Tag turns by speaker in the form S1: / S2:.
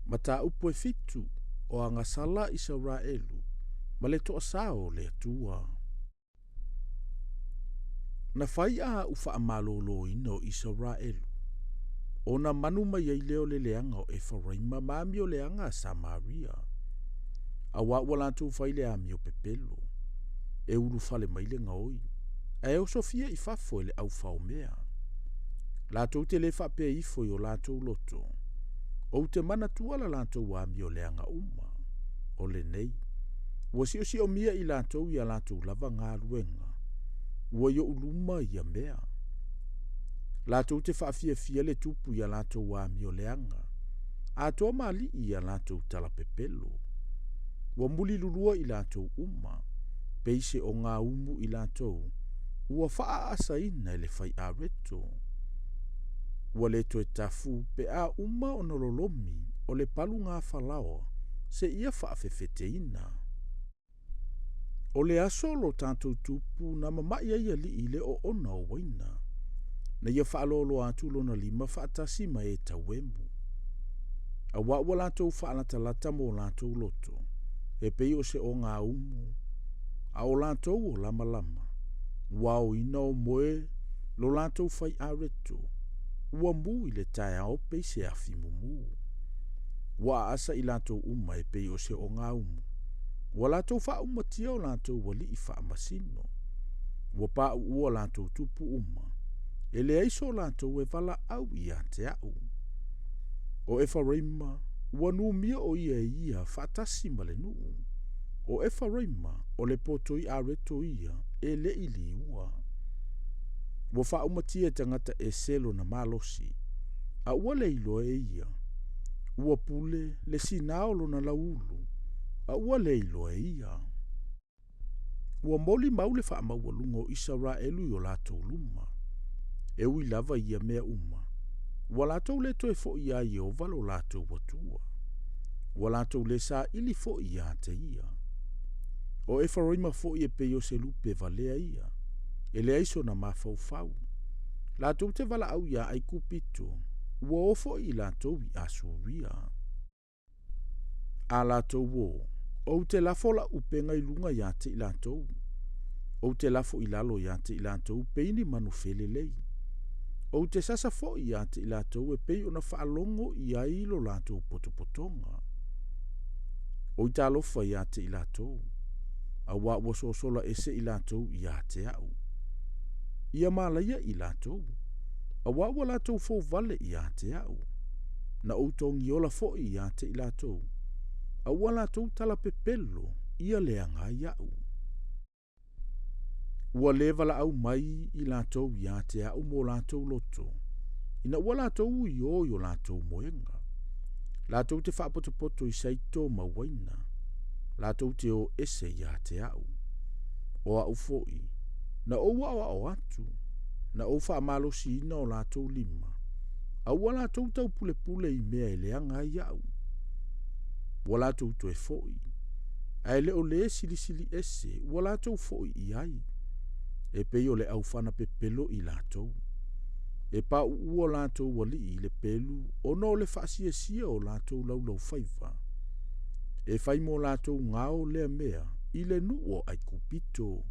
S1: Mataupu e fitu o agasala Isaraelu ma le toasā o le Atua. Na fai a a'u faamaloloina o Isaraelu, ona manu mai ai lea o le leaga o Efaraima ma amioleaga a Samaria, auā ua latou fai le amio pepelo, e ulufale mai le gaoi, ae osofia i fafo e le aufaomea. Latou te le faapea ifo i o latou loto, Ou te manatua la latou amioleaga uma, o lenei, ua siosiomia i latou i a latou lava galuega, ua i oʻu luma ia mea. Latou te faafiafia le tupu i a latou amioleaga, atoa ma alii i a latou talapepelo. Ua mulilulua i latou uma, pei se ogaumu i latou, ua faaaasaina e le fai areto. Ua le toe tafu pe a uma ona lolomi o le palugafalaoa seia faafefeteina. O le aso o lo tatou tupu na mama'i ai alii i le oona o uaina, na ia faaloaloa atu lona lima faatasi ma e tauemu. Auā ua latou faalatalata mo latou loto, e pei o se ogaumu, a o latou o lamalama, ua aoina o moe lo latou fai areto, ua mu i le taeao pei se afi mumu. Ua aasa i latou uma e pei o se ogaumu, ua latou faaumatia o latou alii faamasino, ua paʻuʻu o latou tupu uma, e leai so latou e valaau ia te aʻu. O Efaraima, ua numia o ia e ia faatasi ma le nuu. O Efaraima, o le potoi areto ia e le i liua. Ua faaumatia e tagata ese lona malosi, a ua le iloa e ia. Ua pule le sinā o lona lauulu, a ua le iloa e ia. Ua molimau le faamaualuga o Isaraelu i o latou luma. E ui lava i ia mea uma, ua latou le toe foʻi iā Ieova lo latou Atua. Ua latou le saili foi ia te ia. O Efaraima foi e pei o se lupe valea ia, e leai sona mafaufau. Latou te valaau iā Aikupito, ua o foi i latou i Asuria. A latou o, ou te lafo lau upega i luga iā te i latou. Ou te lafo i lalo iā te i latou pei ni manu felelei. Ou te sasa foi iā te i latou e pei ona faalogo i ai lo latou potopotoga. Oi talofa iā te i latou, auā ua sosola ese i latou iā te aʻu. Ia malaia i latou, auā ua latou fouvale iā te aʻu. Na ou togiola foi iā te i latou, a ua latou talapepelo ia leaga ai aʻu. Ua le valaau mai i latou iā te aʻu mo latou loto, ina ua latou uiō i o latou moega. Latou te faapotopoto i saito ma uaina, latou te o ese iā te aʻu. O aʻu foi, na ou aʻoaʻo atu, na ou faamalosiina o latou lima, a ua latou taupulepule i mea e leaga ai aʻu. Ua latou toe foi, ae le o le silisili ese ua latou foi i ai, e pei o le aufana pepelo i latou. E paʻuʻu o latou alii i le pelu ona o le faasiasia o latou laulaufaiva. E fai mo latou gao lea mea i le nuu o Aikupito.